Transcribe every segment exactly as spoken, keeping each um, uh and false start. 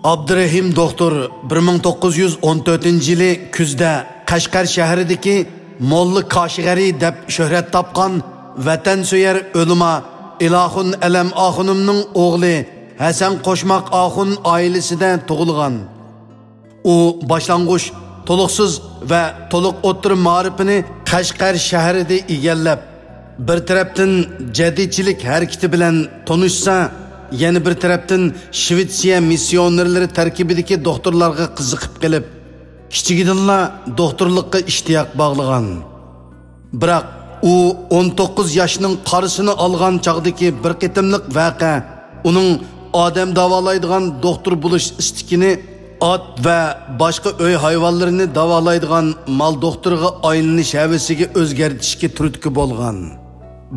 ئابدۇرېھىم دوختۇر بىر مىڭ توققۇز يۈز ئون تۆتىنچى يىلى كۈزدە قەشقەر شەھىرىدىكى موللا كاشغەرى دەپ شۆھرەت تاپقان ۋەتەنسۆيەر ئۆلىما ئىلاخۇن ئەلەم ئاخۇنۇمنىڭ ئوغلى ھەسەن قوشماق ئاخۇن ئائىلىسىدە تۇغۇلغان. ئۇ باشلانغۇچ، تولۇقسىز ۋە تولۇق ئوتتۇرا مائارىپىنى قەشقەر شەھىرىدە ئىگىلەپ، بىر تەرەپتىن جەدىدچىلىك ھەرىكىتى بىلەن تونۇشسا، يەنە بىر تەرەپتىن شىۋېتسىيە مىسسىيونېرلىرى تەركىبىدىكى دوختۇرلارغا قىزىقىپ قېلىپ، كىچىكىدىنلا دوختۇرلۇققا ئىشتىياق باغلىغان. بىراق، ئۇ ئون توققۇز ياشنىڭ قارىسىنى ئالغان چاغدىكى بىر قېتىملىق ۋەقە ئۇنىڭ ئادەم داۋالايدىغان دوختۇر بولۇش ئىستىكىنى ئات ۋە باشقا ئۆي ھايۋانلىرىنى داۋالايدىغان مال دوختۇرىغا ئايلىنىش ھەۋىسىگە ئۆزگەرتىشكە تۈرتكە بولغان.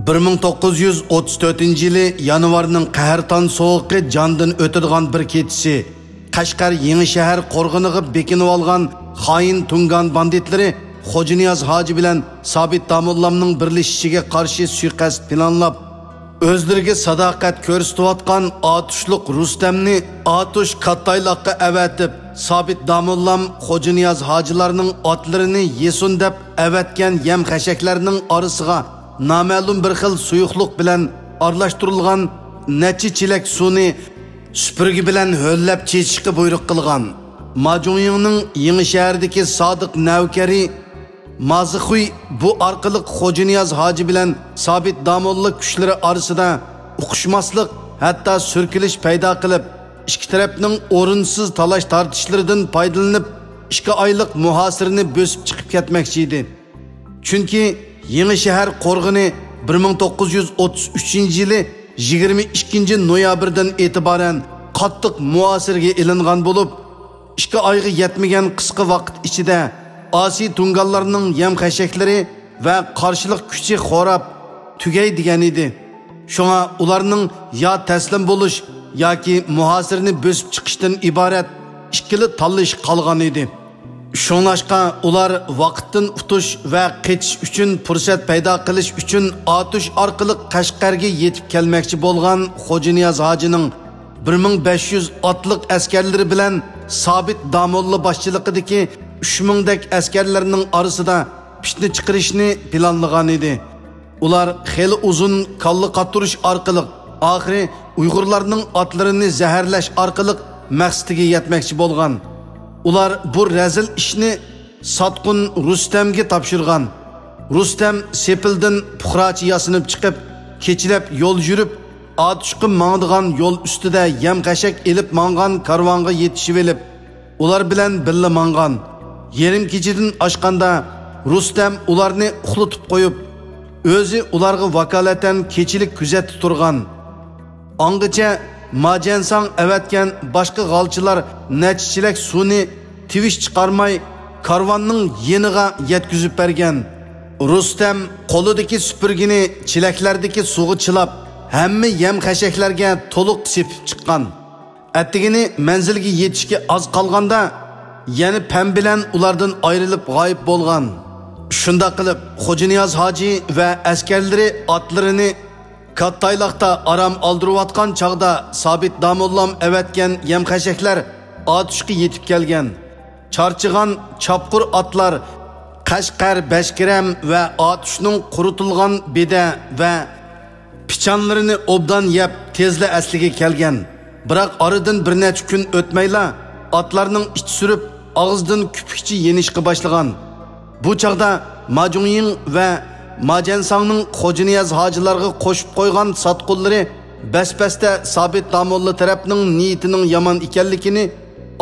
بىر مىڭ توققۇز يۈز ئوتتۇز تۆتىنچى يىلى يانۋارنىڭ قەھرىتان سوغۇقى جاندىن ئۆتىدىغان بىر كېچىسى، قەشقەر يېڭى شەھەر قورغىنىغا بېكىنىۋالغان خائىن تۇڭگان باندىتلىرى خوجانىياز ھاجى بىلەن سابىت داموللامنىڭ بىرلىشىشىگە قارشى سۇيىقەست پىلانلاپ، ئۆزلىرىگە ساداقەت كۆرسىتىۋاتقان ئاتۇشلۇق رۇستەمنى ئاتۇش كاتتايلاققا ئەۋەتىپ، سابىت داموللام خوجانىياز ھاجىلارنىڭ ئاتلىرىنى يېسۇن دەپ ئەۋەتكەن يەم خەشەكلەرنىڭ ئارىسىغا نامەلۇم بىر خىل سۇيۇقلۇق بىلەن ئارىلاشتۇرۇلغان نەچچە چېلەك سۇنى سۈپۈرگە بىلەن ھۆللەپ چېچىشقا بۇيرۇق قىلغان. ماجۇڭيىڭنىڭ يېڭى شەھەردىكى سادىق نەۋكەرى مازىخۇي بۇ ئارقىلىق خوجانىياز ھاجى بىلەن سابىت داموللا كۈچلىرى ئارىسىدا ئۇقۇشماسلىق، ھەتتا سۈركىلىش پەيدا قىلىپ، ئىككى تەرەپنىڭ ئورۇنسىز تالاش-تارتىشلىرىدىن پايدىلىنىپ، ئىككى ئايلىق مۇھاسىرىنى بۆسۈپ چىقىپ كەتمەكچى ئىدى. چۈنكى يېڭى شەھەر قورغىنى بىر مىڭ توققۇز يۈز ئوتتۇز ئۈچىنچى يىلى يىگىرمە ئىككىنچى نويابىردىن ئېتىبارەن قاتتىق مۇھاسىرىگە ئېلىنغان بولۇپ، ئىككى ئايغا يەتمىگەن قىسقا ۋاقىت ئىچىدە ئاسىي تۇڭگانلارنىڭ يەم خەشەكلىرى ۋە قارشىلىق كۈچى خوراپ تۈگەي دېگەن ئىدى. شۇڭا ئۇلارنىڭ يا تەسلىم بولۇش ياكى مۇھاسىرىنى بۆسۈپ چىقىشتىن ئىبارەت ئىككىلا تاللىشى قالغان ئىدى. شۇڭلاشقا ئۇلار ۋاقىتتىن ئۇتۇش ۋە قېچىش ئۈچۈن پۇرسەت پەيدا قىلىش ئۈچۈن ئاتۇش ئارقىلىق قەشقەرگە يېتىپ كەلمەكچى بولغان خوجانىياز ھاجىنىڭ بىر مىڭ بەش يۈز ئاتلىق ئەسكەرلىرى بىلەن سابىت داموللا باشچىلىقىدىكى ئۈچ مىڭدەك ئەسكەرلەرنىڭ ئارىسىدا پىتنە چىقىرىشنى پىلانلىغان ئىدى. ئۇلار خېلى ئۇزۇن كاللا قاتۇرۇش ئارقىلىق، ئاخىرى ئۇيغۇرلارنىڭ ئاتلىرىنى زەھەرلەش ئارقىلىق مەقسىتىگە يەتمەكچى بولغان. ئۇلار بۇ رەزىل ئىشنى ساتقۇن رۇستەمگە تاپشۇرغان. رۇستەم سېپىلدىن پۇقراچە ياسىنىپ چىقىپ، كېچىلەپ يول يۈرۈپ، ئاتۇشقا ماڭىدىغان يول ئۈستىدە يەم خەشەك ئېلىپ ماڭغان كارۋانغا يېتىشىۋېلىپ، ئۇلار بىلەن بىللە ماڭغان. يېرىم كېچىدىن ئاشقاندا رۇستەم ئۇلارنى ئۇخلىتىپ قويۇپ، ئۆزى ئۇلارغا ۋاكالىتەن كېچىلىك كۆزەتتە تۇرغان. ئاڭغىچە ماجەنساڭ ئەۋەتكەن باشقا غالچىلار نەچچە چېلەك سۇنى تىۋىش چىقارماي كارۋاننىڭ يېنىغا يەتكۈزۈپ بەرگەن. رۇستەم قولىدىكى سۈپۈرگىنى چېلەكلەردىكى سۇغا چىلاپ، ھەممە يەم خەشەكلەرگە تولۇق سېپىپ چىققان. ئەتىگىنى مەنزىلگە يېتىشكە ئاز قالغاندا، يەنە پەم بىلەن ئۇلاردىن ئايرىلىپ غايىب بولغان. شۇنداق قىلىپ، خوجانىياز ھاجى ۋە ئەسكەرلىرى ئاتلىرىنى كاتتايلاقتا ئارام ئالدۇرۇۋاتقان چاغدا سابىت داموللام ئەۋەتكەن يەم خەشەكلەر ئاتۇشقا يېتىپ كەلگەن. چارچىغان چاپقۇر ئاتلار قەشقەر بەشكىرەم ۋە ئاتۇشنىڭ قۇرۇتۇلغان بېدە ۋە پىچانلىرىنى ئوبدان يەپ، تېزلا ئەسلىگە كەلگەن. بىراق ئارىدىن بىر نەچچە كۈن ئۆتمەيلا، ئاتلارنىڭ ئىچى سۈرۈپ، ئاغزىدىن كۆپۈكچە يېنىشقا باشلىغان. بۇ چاغدا ماجۇڭيىڭ ۋە ماجەنساڭنىڭ خوجانىياز ھاجىلارغا قوشۇپ قويغان ساتقۇنلىرى بەس-بەستە سابىت داموللا تەرەپنىڭ نىيىتىنىڭ يامان ئىكەنلىكىنى،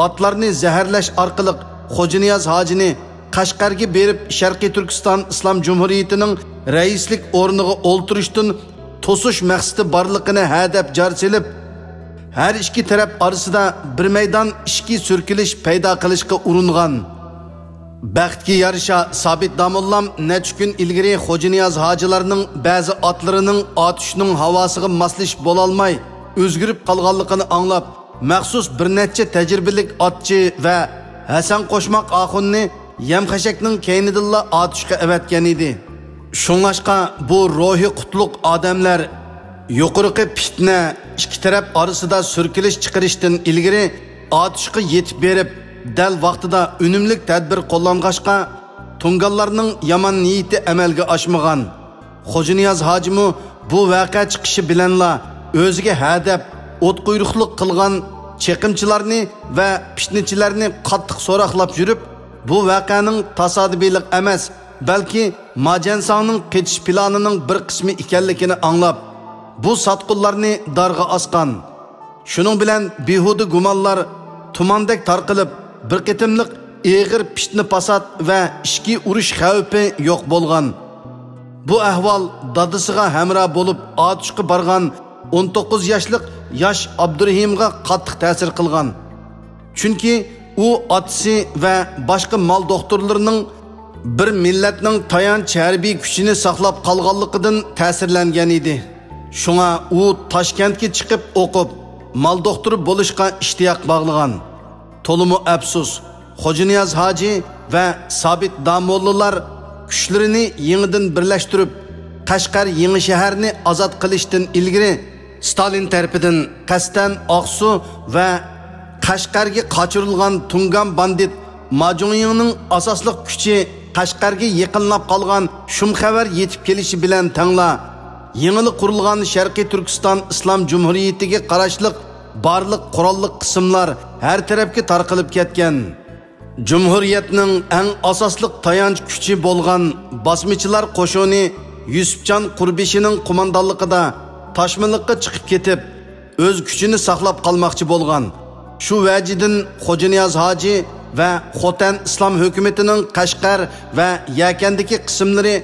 ئاتلارنى زەھەرلەش ئارقىلىق خوجانىياز ھاجىنى قەشقەرگە بېرىپ، شەرقىي تۈركىستان ئىسلام جۇمھۇرىيىتىنىڭ رەئىسلىك ئورنىغا ئولتۇرۇشتىن توسۇش مەقسىتى بارلىقىنى ھەدەپ جار سېلىپ، ھەر ئىككى تەرەپ ئارىسىدا بىر مەيدان ئىچكى سۈركىلىش پەيدا قىلىشقا ئۇرۇنغان. بەختكە يارىشا، سابىت داموللام نەچچە كۈن ئىلگىرى خوجانىياز ھاجىلارنىڭ بەزى ئاتلىرىنىڭ ئاتۇشنىڭ ھاۋاسىغا ماسلىشىپ بولالماي، ئۆزگىرىپ قالغانلىقىنى ئاڭلاپ، مەخسۇس بىر نەچچە تەجرىبىلىك ئاتچى ۋە ھەسەن قوشماق ئاخۇننى يەم خەشەكنىڭ كەينىدىنلا ئاتۇشقا ئەۋەتكەن ئىدى. شۇڭلاشقا بۇ روھى قۇتلۇق ئادەملەر يۇقىرىقى پىتنە، ئىككى تەرەپ ئارىسىدا سۈركىلىش چىقىرىشتىن ئىلگىرى ئاتۇشقا يېتىپ بېرىپ، دەل ۋاقتىدا ئۈنۈملۈك تەدبىر قوللانغاچقا، تۇڭگانلارنىڭ يامان نىيىتى ئەمەلگە ئاشمىغان. خوجانىياز ھاجىمۇ بۇ ۋەقە چىقىشى بىلەنلا ئۆزىگە ھەدەپ، ئوتقۇيرۇقلۇق قىلغان چېقىمچىلارنى ۋە پىتنىچىلەرنى قاتتىق سوراقلاپ يۈرۈپ، بۇ ۋەقەنىڭ تاسادىپىيلىق ئەمەس، بەلكى ماجەنساڭنىڭ قېچىش پىلانىنىڭ بىر قىسمى ئىكەنلىكىنى ئاڭلاپ، بۇ ساتقۇنلارنى دارغا ئاسقان. شۇنىڭ بىلەن بىھۇدە گۇمانلار تۇماندەك تارقىلىپ، بىر قېتىملىق ئېغىر پىتنە-پاسات ۋە ئىچكى ئۇرۇش خەۋپى يوق بولغان. بۇ ئەھۋال دادىسىغا ھەمراھ بولۇپ ئاتۇشقا بارغان ئون توققۇز ياشلىق ياش ئابدۇرېھىمغا قاتتىق تەسىر قىلغان. چۈنكى ئۇ ئاتىسى ۋە باشقا مال دوختۇرلىرىنىڭ بىر مىللەتنىڭ تايانچ ھەربىي كۈچىنى ساقلاپ قالغانلىقىدىن تەسىرلەنگەن ئىدى. شۇڭا ئۇ تاشكەنتكە چىقىپ ئوقۇپ، مال دوختۇرى بولۇشقا ئىشتىياق باغلىغان. تولىمۇ ئەپسۇس، خوجانىياز ھاجى ۋە سابىت داموللىلار كۈچلىرىنى يېڭىدىن بىرلەشتۈرۈپ، قەشقەر يېڭى شەھەرنى ئازاد قىلىشتىن ئىلگىرى، ستالىن تەرىپىدىن قەستەن ئاقسۇ ۋە قەشقەرگە قاچۇرۇلغان تۇڭگان باندىت ماجۇڭيىڭنىڭ ئاساسلىق كۈچى قەشقەرگە يېقىنلاپ قالغان شۇم خەۋەر يېتىپ كېلىشى بىلەن تەڭلا، يېڭىلا قۇرۇلغان شەرقىي تۈركىستان ئىسلام جۇمھۇرىيىتىگە قاراشلىق بارلىق قوراللىق قىسىملار ھەر تەرەپكە تارقىلىپ كەتكەن. جۇمھۇرىيەتنىڭ ئەڭ ئاساسلىق تايانچ كۈچى بولغان باسمىچىلار قوشۇنى يۈسۈپجان قۇربىشىنىڭ قوماندانلىقىدا تاشمىلىققا چىقىپ كېتىپ، ئۆز كۈچىنى ساقلاپ قالماقچى بولغان. شۇ ۋەجىدىن خوجانىياز ھاجى ۋە خوتەن ئىسلام ھۆكۈمىتىنىڭ قەشقەر ۋە يەكەندىكى قىسىملىرى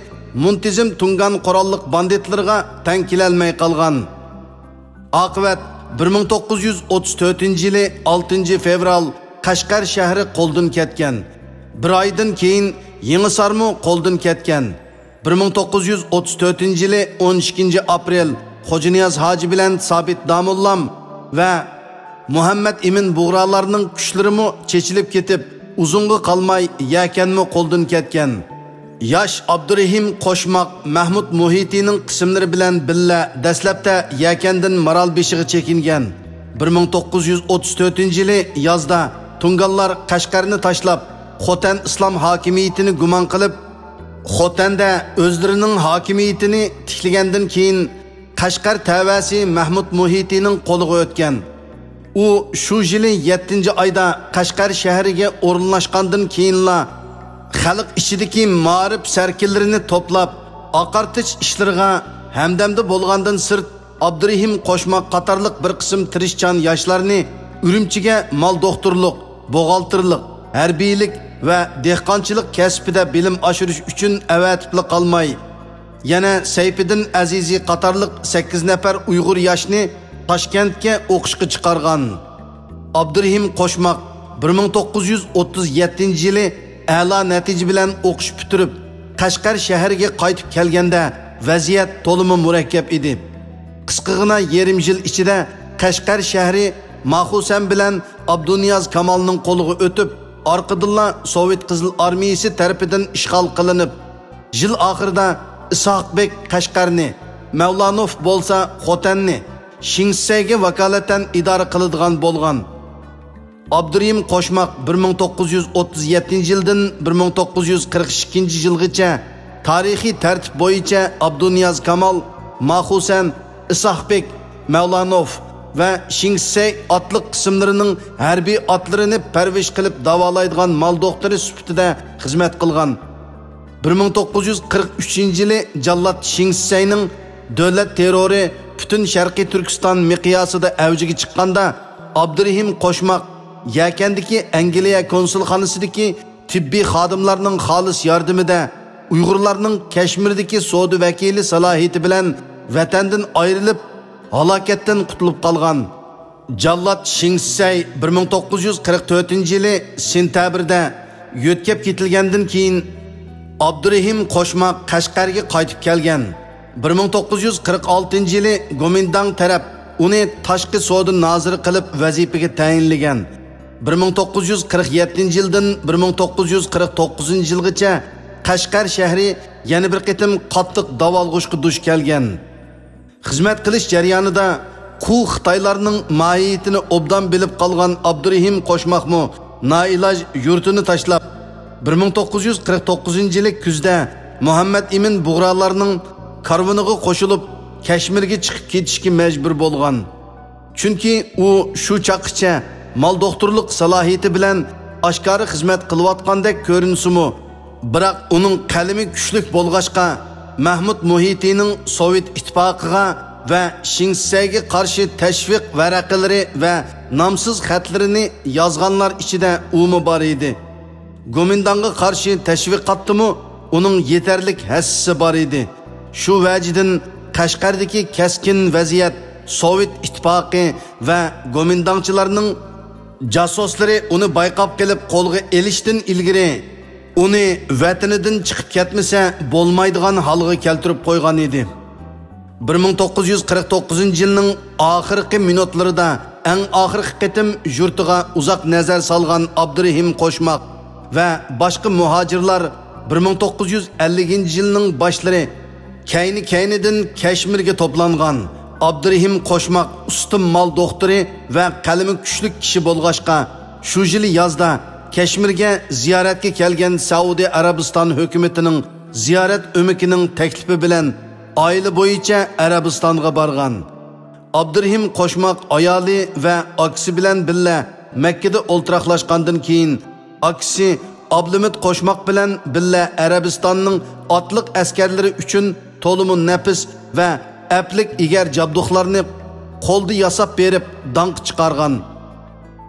مۇنتىزىم تۇڭگان قوراللىق باندىتلىرىغا تەڭ كېلەلمەي قالغان. ئاقىۋەت، بىر مىڭ توققۇز يۈز ئوتتۇز تۆتىنچى يىلى ئالتىنچى فېۋرال قەشقەر شەھىرى قولدىن كەتكەن. بىر ئايدىن كېيىن يېڭىسارمۇ قولدىن كەتكەن. بىر مىڭ توققۇز يۈز ئوتتۇز تۆتىنچى يىلى ئون ئىككىنچى ئاپرېل خوجانىياز ھاجى بىلەن سابىت داموللام ۋە مۇھەممەد ئىمىن بۇغرالارنىڭ كۈچلىرىمۇ چېچىلىپ كېتىپ، ئۇزۇنغا قالماي يەكەنمۇ قولدىن كەتكەن. ياش ئابدۇرېھىم قوشماق مەھمۇد مۇھىتىنىڭ قىسىملىرى بىلەن بىللە دەسلەپتە يەكەندىن مارالبېشىغا چېكىنگەن. بىر مىڭ توققۇز يۈز ئوتتۇز تۆتىنچى يىلى يازدا تۇڭگانلار قەشقەرنى تاشلاپ، خوتەن ئىسلام ھاكىمىيىتىنى گۇمان قىلىپ، خوتەندە ئۆزلىرىنىڭ ھاكىمىيىتىنى تىكلىگەندىن كېيىن، قەشقەر تەۋەسى مەھمۇد مۇھىتىنىڭ قولىغا ئۆتكەن. ئۇ شۇ يىلى يەتتىنچى ئايدا قەشقەر شەھىرىگە ئورۇنلاشقاندىن كېيىنلا، خەلق ئىچىدىكى مائارىپ سەركىلىرىنى توپلاپ، ئاقارتىش ئىشلىرىغا ھەمدەمدە بولغاندىن سىرت، ئابدۇرېھىم قوشماق قاتارلىق بىر قىسىم تىرىشچان ياشلارنى ئۈرۈمچىگە مال دوختۇرلۇق، بوغالتىرلىق، ھەربىيلىك ۋە دېھقانچىلىق كەسپىدە بىلىم ئاشۇرۇش ئۈچۈن ئەۋەتىپلا قالماي، يەنە سەيپىدىن ئەزىزى قاتارلىق سەككىز نەپەر ئۇيغۇر ياشنى تاشكەنتكە ئوقۇشقا چىقارغان. ئابدۇرېھىم قوشماق بىر مىڭ توققۇز يۈز ئوتتۇز يەتتىنچى يىلى ئەلا نەتىجە بىلەن ئوقۇش پۈتتۈرۈپ، قەشقەر شەھىرىگە قايتىپ كەلگەندە، ۋەزىيەت تولىمۇ مۇرەككەپ ئىدى. قىسقىغىنا يېرىم يىل ئىچىدە قەشقەر شەھىرى ماخۇسەن بىلەن ئابدۇنىياز كامالنىڭ قولىغا ئۆتۈپ، ئارقىدىنلا سوۋېت قىزىل ئارمىيىسى تەرىپىدىن ئىشغال قىلىنىپ، يىل ئاخىرىدا ئىسھاق بېك قەشقەرنى، مەۋلانوف بولسا خوتەننى شىڭسەيگە ۋاكالىتەن ئىدارە قىلىدىغان بولغان. ئابدۇرېھىم قوشماق بىر مىڭ توققۇز يۈز ئوتتۇز يەتتىنچى يىلدىن بىر مىڭ توققۇز يۈز قىرىق ئىككىنچى يىلغىچە تارىخىي تەرتىپ بويىچە ئابدۇنىياز كامال، ماخۇسەن، ئىسھاق بېك، مەۋلانوف ۋە شىڭسەي ئاتلىق قىسىملىرىنىڭ ھەربىي ئاتلىرىنى پەرۋىش قىلىپ داۋالايدىغان مال دوختۇرى سۈپىتىدە خىزمەت قىلغان. بىر مىڭ توققۇز يۈز قىرىق ئۈچىنچى يىلى جاللات شىڭسەينىڭ دۆلەت تېررورى پۈتۈن شەرقىي تۈركىستان مىقياسىدا ئەۋجىگە چىققاندا، ئابدۇرېھىم قوشماق يەكەندىكى ئەنگلىيە كونسۇلخانىسىدىكى تېببىي خادىملارنىڭ خالىس ياردىمىدە ئۇيغۇرلارنىڭ كەشمىردىكى سودا ۋەكىلى سالاھىيىتى بىلەن ۋەتەندىن ئايرىلىپ، ھالاكەتتىن قۇتۇلۇپ قالغان. جاللات شىڭسەي بىر مىڭ توققۇز يۈز قىرىق تۆتىنچى يىلى سېنتەبىردە يۆتكەپ كېتىلگەندىن كېيىن، ئابدۇرېھىم قوشماق قەشقەرگە قايتىپ كەلگەن. بىر مىڭ توققۇز يۈز قىرىق ئالتىنچى يىلى گومىنداڭ تەرەپ ئۇنى تاشقى سودا نازىرى قىلىپ ۋەزىپىگە تەيىنلىگەن. بىر مىڭ توققۇز يۈز قىرىق يەتتىنچى يىلدىن بىر مىڭ توققۇز يۈز قىرىق توققۇزىنچى يىلغىچە قەشقەر شەھىرى يەنە بىر قېتىم قاتتىق داۋالغۇشقا دۇچ كەلگەن. خىزمەت قىلىش جەريانىدا قۇ خىتايلارنىڭ ماھىيىتىنى ئوبدان بىلىپ قالغان ئابدۇرېھىم قوشماقمۇ نائىلاج يۇرتىنى تاشلاپ، بىر مىڭ توققۇز يۈز قىرىق توققۇزىنچى يىلى كۈزدە مۇھەممەد ئىمىن بۇغرالارنىڭ كارۋىنىغا قوشۇلۇپ، كەشمىرگە چىقىپ كېتىشكە مەجبۇر بولغان. چۈنكى ئۇ شۇ چاغقىچە مال دوختۇرلۇق سالاھىيىتى بىلەن ئاشكارا خىزمەت قىلىۋاتقاندەك كۆرۈنسىمۇ، بىراق ئۇنىڭ قەلىمى كۈچلۈك بولغاچقا، مەھمۇد مۇھىتىنىڭ سوۋېت ئىتتىپاقىغا ۋە شىڭسەيگە قارشى تەشۋىق ۋەرەقىلىرى ۋە نامسىز خەتلىرىنى يازغانلار ئىچىدە ئۇمۇ بار ئىدى. گومىنداڭغا قارشى تەشۋىقاتتىمۇ ئۇنىڭ يېتەرلىك ھەسسىسى بار ئىدى. شۇ ۋەجىدىن قەشقەردىكى كەسكىن ۋەزىيەت سوۋېت ئىتتىپاقى ۋە گومىنداڭچىلارنىڭ جاسۇسلىرى ئۇنى بايقاپ قېلىپ قولغا ئېلىشتىن ئىلگىرى، ئۇنى ۋەتىنىدىن چىقىپ كەتمىسە بولمايدىغان ھالغا كەلتۈرۈپ قويغان ئىدى. بىر مىڭ توققۇز يۈز قىرىق توققۇزىنچى يىلنىڭ ئاخىرقى مىنۇتلىرىدا ئەڭ ئاخىرقى قېتىم يۇرتىغا ئۇزاق نەزەر سالغان ئابدۇرېھىم قوشماق ۋە باشقا مۇھاجىرلار بىر مىڭ توققۇز يۈز ئەللىكىنچى يىلنىڭ باشلىرى كەينى-كەينىدىن كەشمىرگە توپلانغان. ئابدۇرېھىم قوشماق ئۇستا مال دوختۇرى ۋە قەلىمى كۈچلۈك كىشى بولغاچقا، شۇ يىلى يازدا كەشمىرگە زىيارەتكە كەلگەن سەئۇدى ئەرەبىستان ھۆكۈمىتىنىڭ زىيارەت ئۆمىكىنىڭ تەكلىپى بىلەن ئائىلە بويىچە ئەرەبىستانغا بارغان. ئابدۇرېھىم قوشماق ئايالى ۋە ئاكىسى بىلەن بىللە مەككىدە ئولتۇراقلاشقاندىن كېيىن، ئاكىسى ئابلىمىت قوشماق بىلەن بىللە ئەرەبىستاننىڭ ئاتلىق ئەسكەرلىرى ئۈچۈن تولىمۇ نەپىس ۋە ئەپلىك ئېگەر جابدۇقلارنى قولدا ياساپ بېرىپ داڭقى چىقارغان.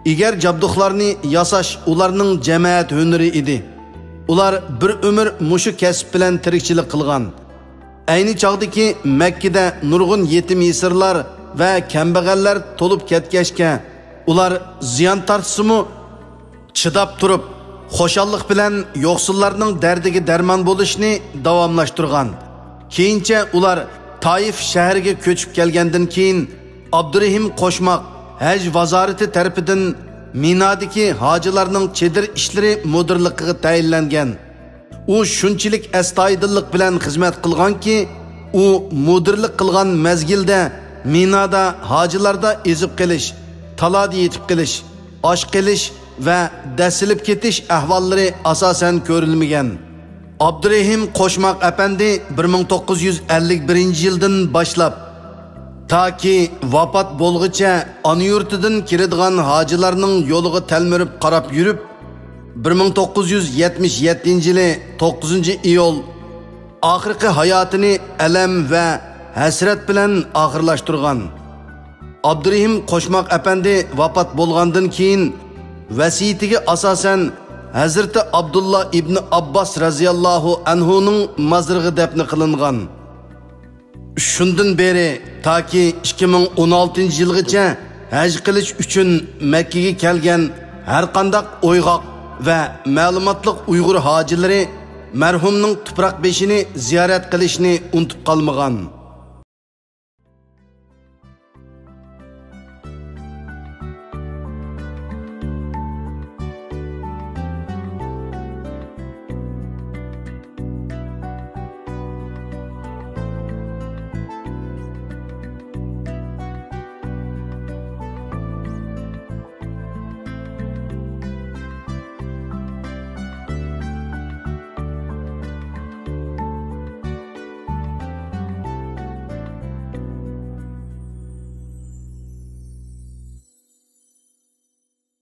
ئېگەر جابدۇقلارنى ياساش ئۇلارنىڭ جەمەت ھۈنىرى ئىدى. ئۇلار بىر ئۆمۈر مۇشۇ كەسىپ بىلەن تىرىكچىلىك قىلغان. ئەينى چاغدىكى مەككىدە نۇرغۇن يېتىم يېسىرلار ۋە كەمبەغەللەر تولۇپ كەتكەچكە، ئۇلار زىيان تارتسىمۇ، چىداپ تۇرۇپ، خۇشاللىق بىلەن يوقسۇللارنىڭ دەردىگە دەرمان بولۇشنى داۋاملاشتۇرغان. كېيىنچە ئۇلار تائىف شەھىرىگە كۆچۈپ كەلگەندىن كېيىن، ئابدۇرېھىم قوشماق ھەج ۋازارىتى تەرىپىدىن مىنادىكى ھاجىلارنىڭ چېدىر ئىشلىرى مۇدىرلىقىغا تەيىنلەنگەن. ئۇ شۇنچىلىك ئەستايىدىللىق بىلەن خىزمەت قىلغانكى، ئۇ مۇدىرلىق قىلغان مەزگىلدە مىنادا ھاجىلاردا ئېزىپ قېلىش، تالادا يېتىپ قېلىش، ئاچ قېلىش ۋە دەسسىلىپ كېتىش ئەھۋاللىرى ئاساسەن كۆرۈلمىگەن. ئابدۇرېھىم قوشماق ئەپەندى بىر مىڭ توققۇز يۈز ئەللىك بىرىنچى يىلدىن باشلاپ، تاكى ۋاپات بولغۇچە ئانا يۇرتىدىن كېلىدىغان ھاجىلارنىڭ يولىغا تەلمۈرۈپ قاراپ يۈرۈپ، بىر مىڭ توققۇز يۈز يەتمىش يەتتىنچى يىلى توققۇزىنچى ئىيۇل ئاخىرقى ھاياتىنى ئەلەم ۋە ھەسرەت بىلەن ئاخىرلاشتۇرغان. ئابدۇرېھىم قوشماق ئەپەندى ۋاپات بولغاندىن كېيىن، ۋەسىيىتىگە ئاساسەن، ھەزرىتى ئابدۇللا ئىبنى ئابباس رەزىياللاھۇ ئەنھۇنىڭ مازىرىغا دەپنە قىلىنغان. شۇندىن بېرى تاكى ئىككى مىڭ ئون ئالتىنچى يىلغىچە ھەج قىلىش ئۈچۈن مەككىگە كەلگەن ھەرقانداق ئويغاق ۋە مەلۇماتلىق ئۇيغۇر ھاجىلىرى مەرھۇمنىڭ تۇپراق بېشىنى زىيارەت قىلىشنى ئۇنتۇپ قالمىغان.